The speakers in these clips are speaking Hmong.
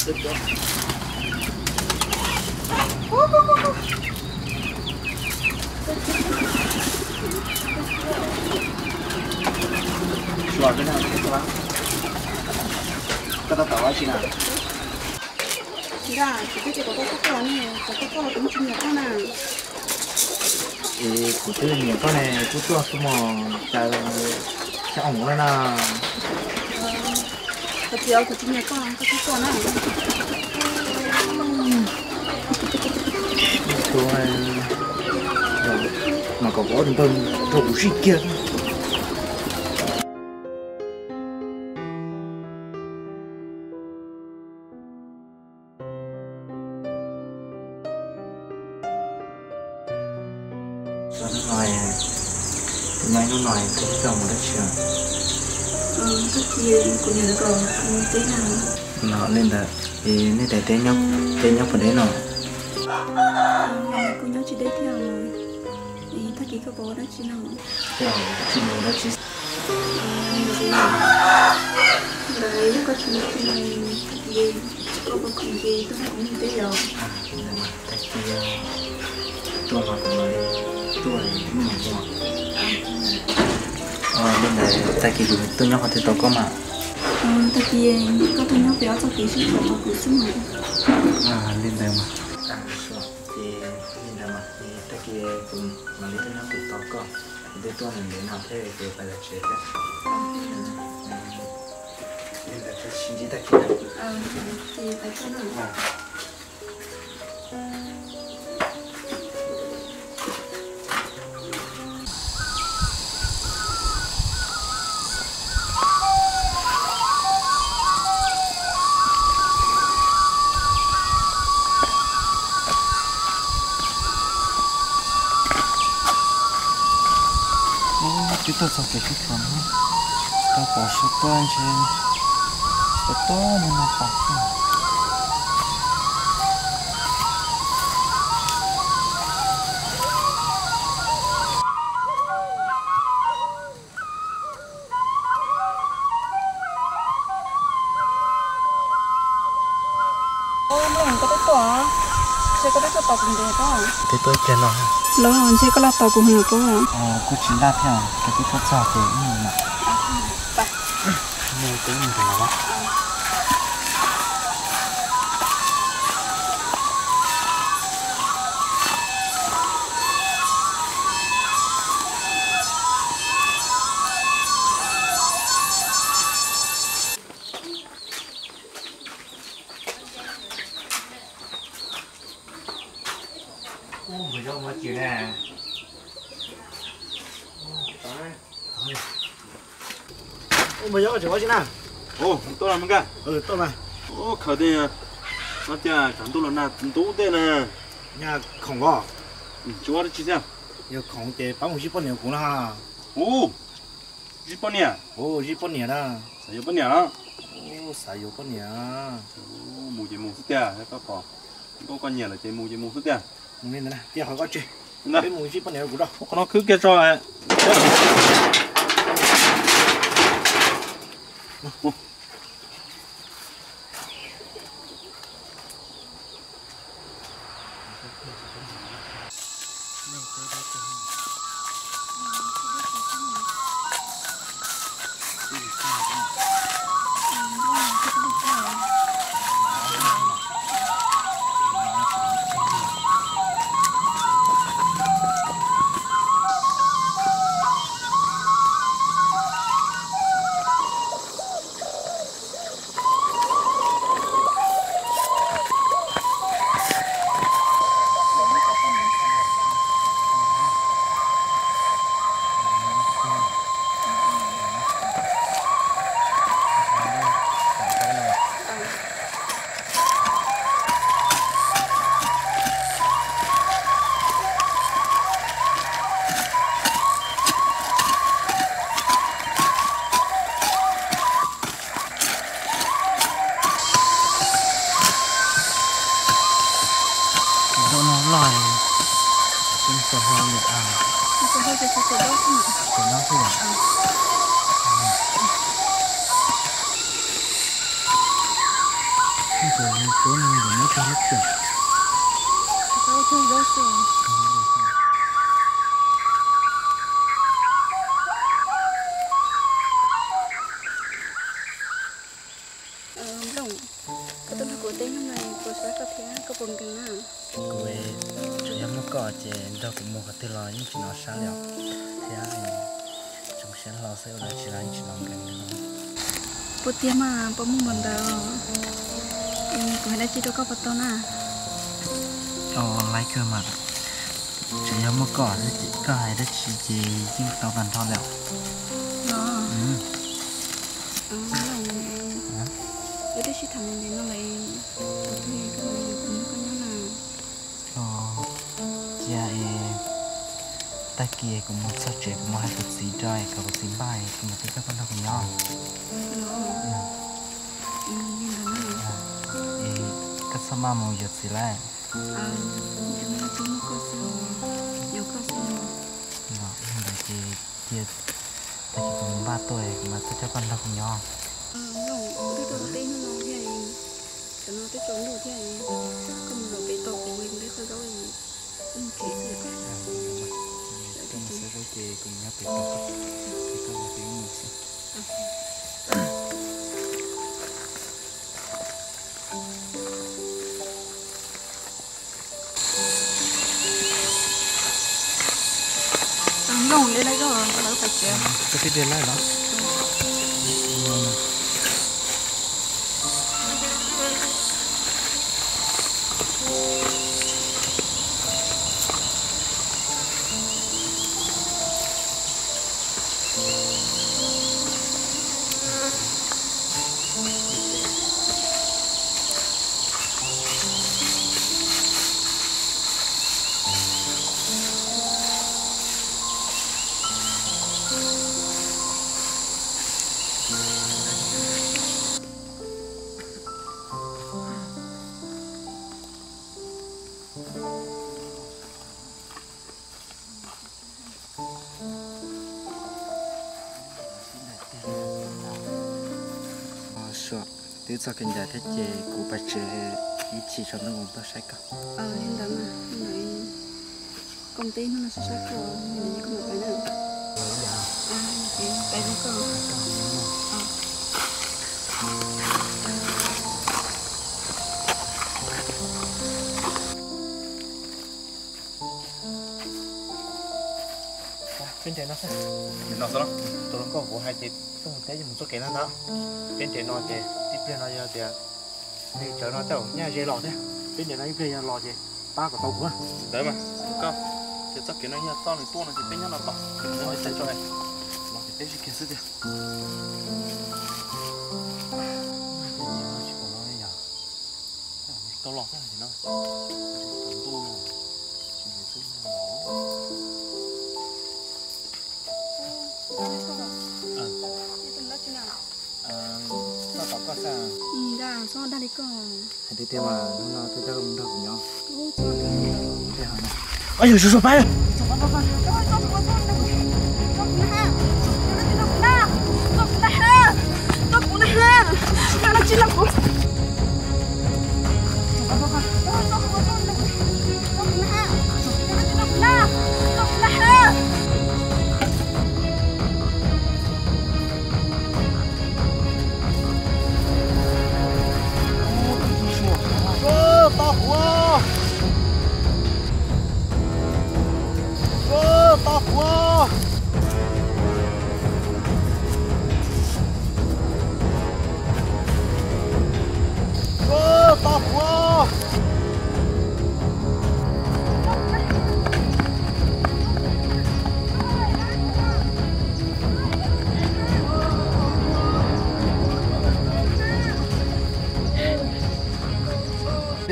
Sua, koj tab tom ua dab tsi na? Nra, kuv twb tias kom koj tuaj, koj tsis tuaj los kuv tsis nyiam koj na. Es kuv twb nyiam koj ne, kuj tuaj xwb mog, cas xyov ua luaj na. Koj tsis, kuv tsis nyiam koj, koj tsis tuaj na. Tus no kom kuv ob tug npawg rau kuv sib kiag. Hnub no, hnub no koj tsis tau mus dab tsi os? Koj cia kuv niam lawv kom mus teb na. No li ntawd, es nej daim teb, teb nyob puas deb no? Kuj nyob tsis deb thiab. Es tag kis koj puas ua dab tsi no? Tsis mus dab tsi. Ntawd yog koj tsis mus teb no, tag kis koj puas khoom ces tuaj nrog kuv mus teb yom? Tag kis tuaj los kuv mam li tuaj, ib hnub mam tuaj. Li ntawd tag kis kuv tuaj nyob qhov twg tos koj mas? Tag kis koj tuaj nyob pem ob txoj kev sib tshuam tos kuv xwb mas. Li ntawd mas. Ces li ntawd mas, tag kis kuv mam li tuaj nyob pem tos koj, kuv twb tuaj ntev no thiab, kuv pais lawm tsev thiab. Li ntawd sib ntsib tag kis na. Twb tuaj txog kev sib tshuam no, tsis tau pom saum tuaj ntshe, tsis tau tuaj mus no pom xwb. Koj twb tuaj, ntshe koj twb tuaj tos kuv ntev koj. Twb tuaj kiag no. Los ntshe koj los tos kuv heev koj. Kuj tsis laj thiab, koj twb tuaj txog ces wb mus mas. Mus ces wb mus ntawm no. Ub, npawg Yob, ua tsi na? Ub, npawg Yob, tseem ua tsi na? Ub, tuaj los mas nkauj. Tuaj mas. Ub, khaws tej no tias tshav ntuj los nag ntub tej na. Nyaj khoom os. Tsis ua dab tsi thiab. Yog khoom ces pab mus zij poj niam kuv na. Ub, zij poj niam? Ub, zij poj niam na. Xav yuav poj niam los? Ub, xav yuav poj niam. Mus ces mus xwb tiag, koj pom nkauj koj nyiam lawm ces mus ces mus xwb tiag. Mus li ntawd na, cia hauv koj tsev. Peb mus zij poj niam kuv rau. Qhov no khwb kiag tso. Tus zaub no loj, tus hlau nws, tus hlau ces tus daub xwb yom. Nplooj, koj tuaj nrog kuv teb hnub no puas sab koj thiab koj puas nkees na? Kuv tsuas yog muaj koj ces nrog kuv mus qhov twg los yeej tsis hnov sab li os, thiab tseem siab hlo xwb ua dab tsi los yeej tsis hnov nkees li. Puas tiag mas puas muaj npaum ntawd? Kuv hais dab tsi rau koj puas tau na? Tau laiv kawg mas, tsuas yog muaj koj, koj hais dab tsi ces yeej tau tag nrho li os. Ua tib sib tham ntawm no lawm, puas tiag koj yuav kuv nrog koj nyob na? Cia es tag kis kuv mus txog tsev kuv mam hais kuv txiv rau es kom kuv txiv npaj es kuv mam tuaj coj koj nrog kuv nyob. Es koj txhob maj mus yuav txiv lawm. Ntawd ces cia tag kis kuv mus npaj tuaj es kuv mam tuaj coj koj nrog kuv nyob. Twb tau teb hnub no thiab, tam no twb tsaus ntuj thiab, koj mus zaum pem tos kuv nqe qhov zaub, wb mus tsev xwb. Koj mus xwb ces kuv mus nyob pem tos koj, ces koj los pem wb mus xwb. Nplooj, de laij koj lawv pais tsev. Koj twb de laij los? Suav, twb txog kev ncaim thiab ces kuv pais tsev, ib chim tsaus ntuj kuv tuaj saib koj. Li ntawd mas, li ntawd koj teb hnub no saib saib koj, koj mam pais na. Pais zoo koj. Peb nres no xwb. Tus hluas nkauj kuv hais ces tuaj mus teb yeej mus txoj kev ntag ntag. Peb nres no ces tib pliag no yog tias nws tsawv no tej zaum nyaj ze los thiab. Peb nres no ib pliag yog los ces pab kom tau kuv. Ntawd mas, koj, ces txoj kev no yog txoj nws tuaj no ces peb nyob no tos, nws ho ib tag tso los ces peb sib kiag xwb tiag. Tsis pom no li yog. Tsis tau los xwb no. Tsis tau ntuj no. Tsis ntuj xwb no. Koj tom koj xwb. Dag li koj. Hais tiag tiag mas hnub no twb coj koj mus nrog kuv nyob. Ua yog suav suav pab. Tos kuv, tos kuv, tos kuv.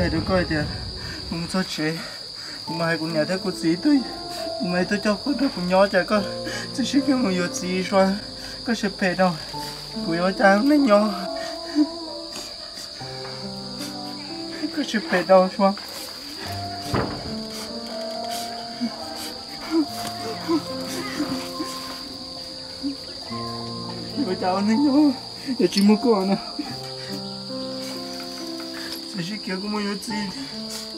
Hais rau koj tias, kuv mus txog tsev, kuv mam hais kuv niam thiab kuv txiv, kuv mam tuaj coj koj nrog kuv nyob, cas koj txawm sib kiag mus yuav txiv Suav. Koj siab phem dhau, kuv yuav ua cas neej nyob. Koj siab phem dhau Suav. Yuav ua cas ua neej nyob, yog tsis muaj koj na. Txawm sib kiv kuj muaj yuav txiv thiab.